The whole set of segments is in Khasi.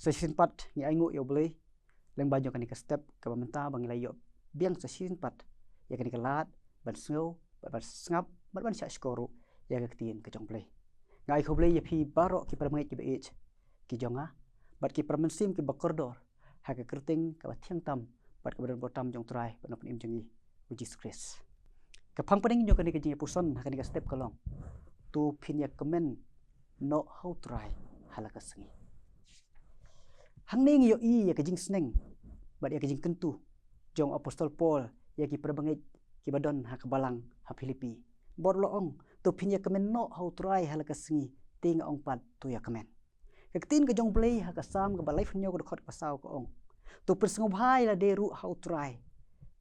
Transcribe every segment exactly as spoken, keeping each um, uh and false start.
Shisien pat ngi ainguh ïa U Blei lyngba jong kane ka step kaba mynta ba ngi la ïoh biang sa shisien pat ïa kane ka lad ban sngew, ban, ban sngap, ban, ban shah shkor ruh ïa ka ktien ka jong U Blei. Nga ai khublei ïa phi baroh ki para bangeit kiba ïeit ki jong nga bad ki para mynsiem kiba kordor ha ka kyrteng kaba thiang tam bad kaba don bor tam jong U Trai bad U Nongpynim jong ngi U Jisu Khrist. Ka phang pdeng jong kane ka jingïapuson ha kane ka step ka long: To phin ïa kmen noh ha U Trai ha la ka sngi. Hangne ngi ïohi ïa ka jingsneng bad ïa ka jingkyntu jong u Apostol Paul ïa ki para bangeit kiba don ha ka balang ha Philippi. Bad u la ong: To phin ïa kmen noh ha U Trai ha la ka sngi, te nga ong pat, to ïa kmen. Ka ktien ka jong U Blei ha ka Salm kaba laiphew hynñiew ka dkhot kaba saw ka ong: To pynsngewbha ïa lade ruh ha U Trai,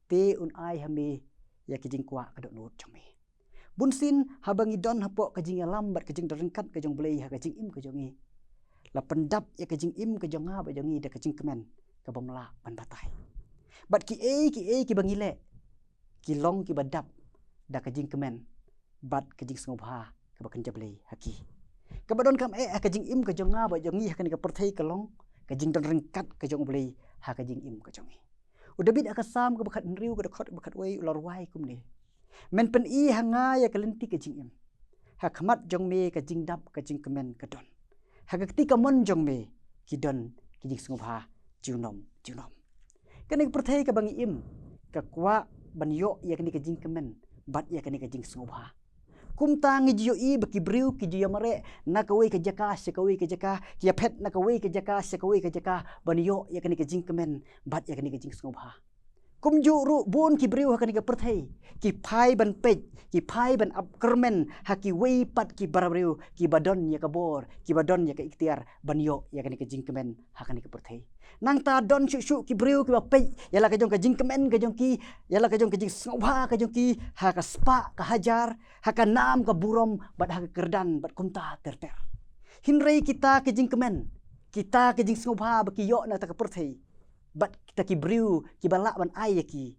te un ai ha me ïa ki jingkwah ka dohnud jong me. Bunsien haba ngi don hapoh ka jingïalam bad ka jingdon ryngkat ka jong U Blei ha ka jingim ka jong ngi, la pyndap ïa ka jingim ka jong nga bad jong ngi da ka jingkmen kabym lah ban batai. Bad kiei kiei kiba ngi leh ki long kiba dap da ka jingkmen bad ka jingsngewbha kaba kynja Blei ha ki. Kaba donkam eh ha ka jingim ka jong nga bad jong ngi ha kane ka pyrthei ka long ka jingdon ryngkat ka jong U Blei ha ka jingim ka jong ngi. U David ha ka Salm kaba khathynriew ka dkhot kaba khatwei u la rwai kumne: Men pyni ha nga ïa ka lynti ka jingim, ha khmat jong me ka jingdap ka jingkmen ka don. Ha ka kti kamon jong me ki don ki jingsngewbha junom junom. Kane ka pyrthei kaba ngi im ka kwah ban ïoh ïa kane ka jingkmen bad ïa kane ka jingsngewbha. Kumta ngi ju ïohi ba ki briew ki ju ïamareh na kawei ka jaka sha kawei ka jaka, ki ïaphet na kawei ka jaka sha kawei ka jaka ban ïoh ïa kane ka jingkmen bad ïa kane ka jingsngewbha. Kumjuh ruh bun ki briew ha kane ka pyrthei ki phai ban peit, ki phai ban ap kyrmen ha kiwei pat ki para briew kiba don ïa ka bor, kiba don ïa ka iktiar ban ïoh ïa kane ka jingkmen ha kane ka pyrthei. Nangta don shuh shuh ki briew kiba peit ïa la ka jong ka jingkmen ka jong ki, ïa la ka jong ka jingsngewbha ka jong ki ha ka spah ka hajar, ha ka nam ka burom bad ha ka kyrdan bad kumta ter ter. Hynrei kita ki jingkmen, kita ki jingsngewbha ba ki ïoh na kata ka pyrthei bad kita ki briew kiba lah ban ai ïa ki,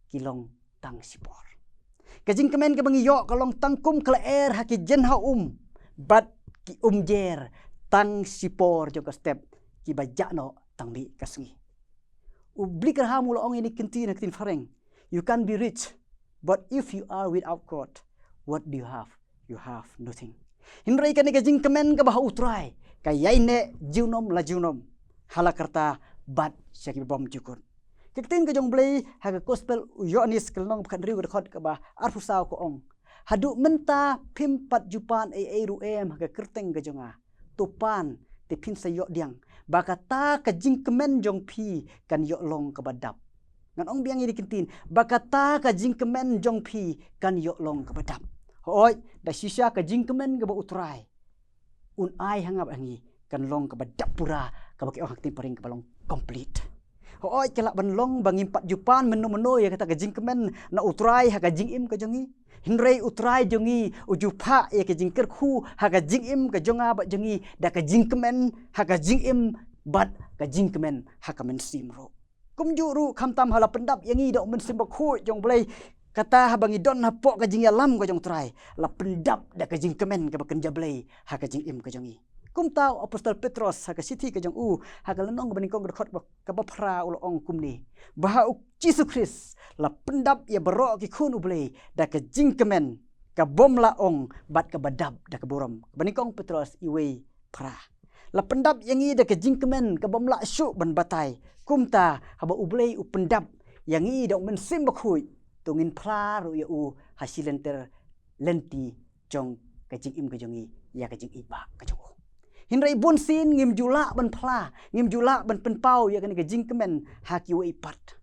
ki long tang shipor. Ka jingkmen kaba ngi ïoh ka long tang kum ka lyer ha ki jynha um bad ki umjer tang shipor jong ka step kiba jah noh tang mih ka sngi. U Billy Graham u la ong ïa kane ka ktien ha ka ktien phareng: You can be rich, but if you are without God, what do you have? You have nothing. Hynrei kane ka jingkmen kaba ha U Trai ka ïaineh junom la junom, ha la karta bad sha kiba bymjukut. Ka ktien ka jong U Blei ha ka Gospel u Ïoannis ka lynnong ba khathynriew ka dkhot kaba arphew saw ka ong: Haduh mynta phim pat ju pan ei ei ruh em ha ka kyrteng ka jong nga. To pan te phin sa ïoh pdiang ba kata ka jingkmen jong phi kan ïoh long kaba dap. Ngan ong biang ïa kane ka ktien: ba kata ka jingkmen jong phi kan ïoh long kaba dap. Hooid, da shisha ka jingkmen kaba U Trai un ai ha nga bad ha ngi kan long kaba dap pura, kaba ki ong ha ka ktien phareng kaba long complete. Hooid, ka lah ban long ba ngim pat ju pan mynno mynno ïa kata ka jingkmen na U Trai ha ka jingim ka jong ngi. Hynrei U Trai jong ngi u ju phah ïa ka jingkyrkhu ha ka jingim ka jong nga bad jong ngi da ka jingkmen ha ka jingim bad ka jingkmen ha ka mynsiem ruh. Kumjuh ruh khamtam ha la pyndap ïa ngi da U Mynsiem Bakhuid jong U Blei, kata haba ngi don hapoh ka jingïalam ka jong U Trai, la pyndap da ka jingkmen kaba kynja Blei ha ka jingim ka jong ngi. Kumta u Apostol Petros ha ka shithi ka jong u ha ka lynnong kaba nyngkong ka dkhot ba, kaba phra u la ong kumne: Ba ha U Jisu Khrist la pyndap ïa baroh ki khun U Blei da ka jingkmen kabym lah ong bad kaba dap da ka burom. Kaba nyngkong Petros wei phra. La pyndap ïa ngi da ka jingkmen kabym lah shuh ban batai. Kumta haba U Blei u pyndap ïa ngi da U Mynsiem Bakhuid, to ngin phla ruh ïa u ha shi lynter lynti jong ka jingim ka jong ngi ïa ka jingïeit ba ka jong u. Hynrei bunsien ngim ju lah ban phla, ngim ju lah ban pynpaw ïa kane ka jingkmen ha kiwei pat.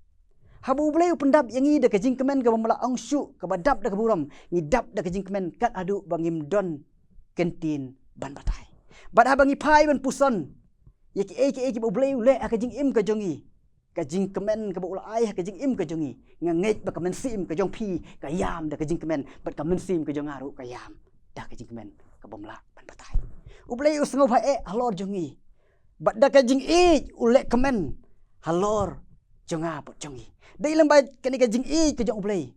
Haba U Blei u pyndap ïa ngi da ka jingkmen kabym lah ong shuh, kaba dap da ka burom, ngi dap da ka jingkmen kat haduh ba ngim don kyntien ban batai. Bad haba ngi phai ban puson ïa kiei kiei kiba U Blei u leh ha ka jingim ka jong ngi, ka jingkmen kaba u la ai ha ka jingim ka jong ngi, nga ngeit ba ka mynsiem ka jong phi ka ïam da ka jingkmen, bad ka mynsiem ka jong nga ruh ka ïam da ka jingkmen kabym lah ban batai. U Blei u sngewbha eh halor jong ngi, bad da ka jingïeit u leh kmen halor jong nga bad jong ngi. Dei lyngba kane ka jingïeit ka jong U Blei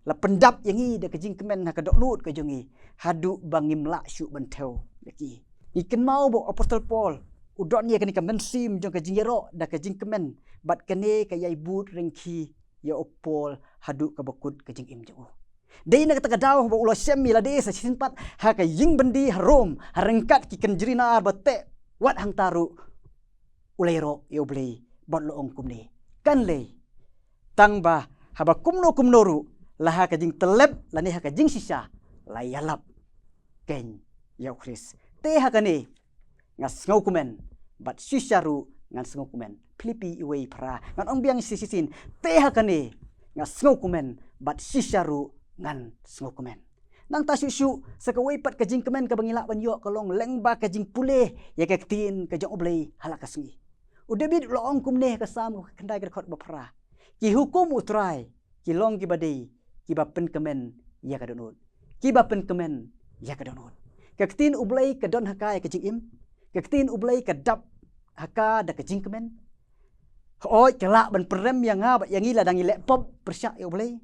la pyndap ïa ngi da ka jingkmen ha ka dohnud ka jong ngi, haduh ba ngim lah shuh ban thew ïa ki. Ngi kynmaw ba u Apostol Paul u don ïa kane ka mynsiem jong ka jingïaroh da ka jingkmen, bad kane ka ïai bud ryngkhie ïa u Paul haduh kaba kut ka jingim jong u. Dei na kata ka daw ba u la shem ïa lade sa shisien pat ha ka ïing byndi ha Rom, ha ryngkat ki kynjri nar ba teh wat hangta ruh u la ïaroh ïa U Blei bad u la ong kumne: Kan lei, tang ba haba kumno kumno ruh, la ha ka jingtlep lane ha ka jingshisha, la ïalap kein ïa U Khrist. Te ha kane nga sngewkmen, bad shisha ruh ngan sngewkmen. Philippi wei phra. Ngan ong biang shi shisien: Te ha kane nga sngewkmen, bad shisha ruh ngan sngewkmen. Nangta shuh shuh, sa kawei pat ka jingkmen kaba ngi lah ban ïoh ka long lyngba ka jingpule ïa ka ktien ka jong U Blei ha la ka sngi. U David u la ong kumne ha ka Salm khyndai ka dkhot ba phra: Ki hukum U Trai ki long kiba dei, kiba pynkmen ïa ka dohnud. Kiba pynkmen ïa ka dohnud. Ka ktien U Blei ka don ha ka ïa ka jingim. Ka ktien U Blei ka dap ha ka da ka jingkmen. Hooid, ka lah ban pynrem ïa nga bad ïa ngi lada ngi leh pop pyrshah ïa U Blei.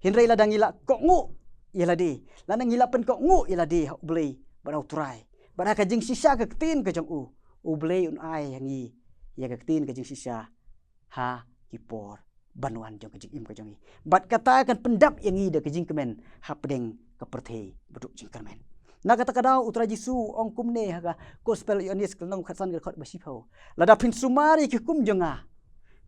Hynrei lada ngi la kohnguh ïa lade, lada ngi la pynkohnguh ïa lade ha U Blei bad ha U Trai, bad ha ka jingshisha ka ktien ka jong u, U Blei un ai ha ngi ïa ka ktien ka jingshisha ha ki por ban wan jong ka jingim ka jong ngi. Bad kata kan pyndap ïa ngi da ka jingkmen hapdeng ka pyrthei ba duk jingkyrmen. Na kata ka daw U Trai Jisu u ong kumne ha ka Gospel Ïoannis ka lynnong khatsan ka dkhot ba shiphew: Lada phin sumar ïa ki hukum jong nga,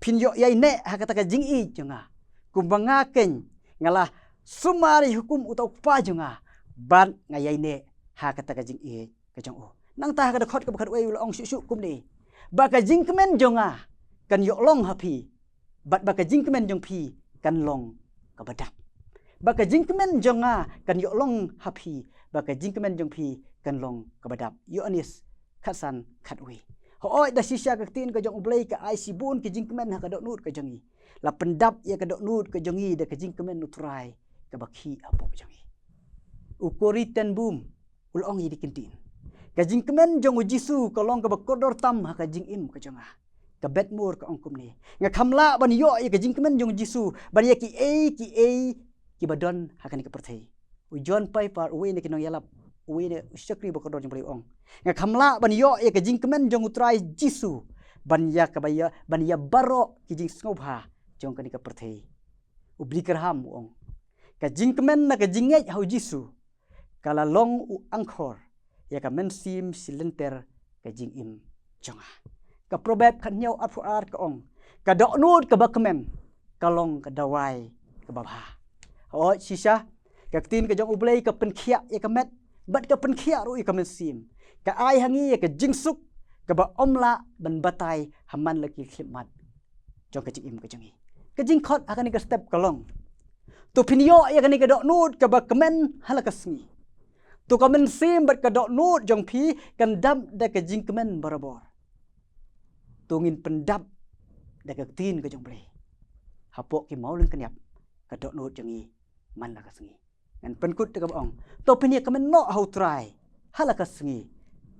phin ïoh ïaineh ha kata ka jingïeit jong nga, kumba nga kein nga la sumar ïa ki hukum uta U Kpa jong nga, bad nga ïaineh ha kata ka jingïeit ka jong u. Nangta ha ka dkhot kaba khatwei u la ong shuh shuh kumne: Ba ka jingkmen jong nga kan ïoh long ha phi, bad ba ka jingkmen jong phi kan long kaba dap. Ba ka jingkmen jong nga kan ïoh long ha phi, ba ka jingkmen jong phi kan long kaba dap. Ïoannis khatsan khatwei. Hooid, da shisha ka ktien ka jong U Blei ka ai shibun ki jingkmen ha ka dohnud ka jong ngi. La pyndap ïa ka dohnud ka jong ngi da ka jingkmen U Trai kaba khih hapoh jong ngi. U Corrie ten Boom u la ong ïa kine ki ktien: Ka jingkmen jong U Jisu ka long kaba kordor tam ha ka jingim ka jong nga. Ka Beth Moore ka ong kumne: Nga kham lah ban ïoh ïa ka jingkmen jong U Jisu ban ïa kiei kiei kiba don ha kane ka pyrthei. U John Piper, uwei na ki nongïalap, uwei na u shakri ba kordor jong U Blei u ong: Nga kham lah ban ïoh ïa ka jingkmen jong U Trai Jisu ban ïa kaba ïa, ban ïa baroh ki jingsngewbha jong kane ka pyrthei. U Billy Graham u ong: Ka jingkmen na ka jingngeit ha U Jisu ka la long u angkor ïa ka mynsiem shi lynter ka jingim jong nga. Ka Proverb khathynñiew arphew ar ka ong: Ka dohnud kaba kmen ka long ka dawai kaba bha. Hooid shisha, ka ktien ka jong U Blei ka pynkhiah ïa ka met bad ka pynkhiah ruh ïa ka mynsiem. Ka ai ha ngi ïa ka jingsuk kaba ym lah ban batai ha man la ki khyllipmat jong ka jingim ka jong ngi. Ka jingkhot ha kane ka step ka long: To phin ïoh ïa kane ka dohnud kaba kmen ha la ka sngi. To ka mynsiem bad ka dohnud jong phi kan dap da ka jingkmen barabor. To ngin pyndap da ka ktien ka jong U Blei hapoh ki mawlyngkniap ka dohnud jong ngi man la ka sngi. Ngan pynkut da kaba ong: To phin ïa kmen noh ha U Trai ha la ka sngi.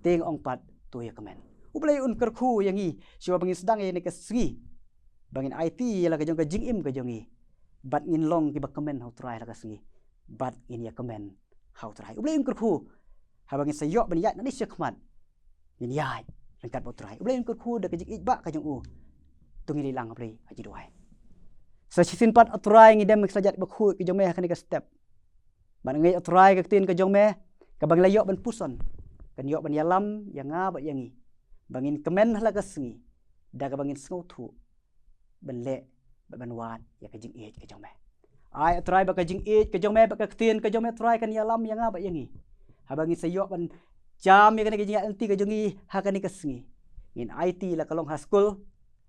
Te nga ong pat, to ïa kmen. U Blei un kyrkhu ïa ngi shuwa ba ngin sdang ïa kane ka sngi, ba ngin aiti ïa la ka jong ka jingim ka jong ngi, bad ngin long kiba kmen ha U Trai ha la ka sngi, bad ngin ïa kmen ha U Trai. U Blei un kyrkhu haba ngin sa ïoh ban ïaid nangne shakhmat, ngin ïaid ryngkat bad U Trai. U Blei un kyrkhu da ka jingïeit ba ka jong u. To ngin ïalang ha U Blei ha jingduwai. Sa shisien pat, A Trai, ngi dem ha ki slajat bakhuid ka jong me ha kane ka step. Bad nga ngeit, A Trai, ka ktien ka jong me kaba ngi la ïoh ban puson kan ïoh ban ïalam ïa nga bad ïa ngi ba ngin kmen ha la ka sngi da kaba ngin sngewthuh ban leh bad ban wad ïa ka jingïeit ka jong me. Ai, A Trai, ba ka jingïeit ka jong me bad ka ktien ka jong me, A Trai, kan ïalam ïa nga bad ïa ngi haba ngin sa ïoh ban jam ïa kane ka jingïaid lynti ka jong ngi ha kane ka sngi. Ngin aiti la ka long ha skul,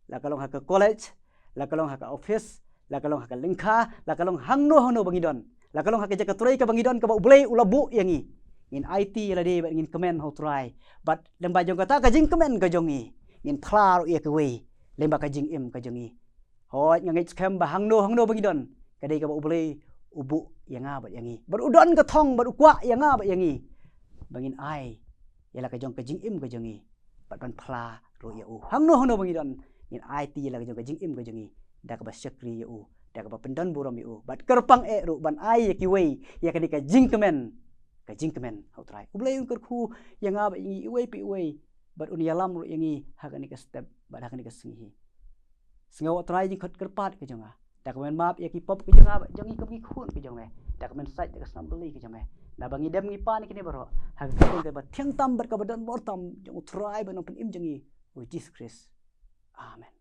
la ka long ha ka college, la ka long ha ka office, la ka long ha ka lyngkha, la ka long hangno hangno ba ngi don, la ka long ha ka jaka trei kaba ngi don kaba U Blei u la buh ïa ngi. Ngin aiti ïa lade bad ngin kmen ha U Trai. Bad lyngba jong kata ka jingkmen ka jong ngi, ngin phla ruh ïa kiwei lyngba ka jingim ka jong ngi. Hooid, nga ngeit skhem ba hangno hangno ba ngi don, ka dei kaba U Blei u buh ïa nga bad ïa ngi. Bad u don ka thong bad u kwah ïa nga bad ïa ngi ba ngin ai ïa la ka jong ka jingim ka jong ngi bad ban phla ruh ïa u. Hangno hangno ba ngi don, ngin aiti ïa la ka jong ka jingim ka jong ngi da kaba shakri ïa u, da kaba pyndon burom ïa u, bad kyrpang eh ruh ban ai ïa kiwei ïa kane ka jingkmen, ka jingkmen ha U Trai. U Blei un kyrkhu ïa nga bad ïa ngi iwei pa iwei bad un ïalam ruh ïa ngi ha kane ka step bad ha kane ka sngi hi. Sngewbha Trai jingkyrpad ka jong nga, da ka men map ïa ki pop ka jong nga, jong ngi kum ki khun ka jong me, da ka men sait da ka snam bali ka jong me, naba ngi dem ngi pan ïa kine baroh ha ka kyrteng kaba thiang tam bad kaba don bor tam jong U Trai bad Nongpynim jong ngi, U Jisu Khrist. Amen.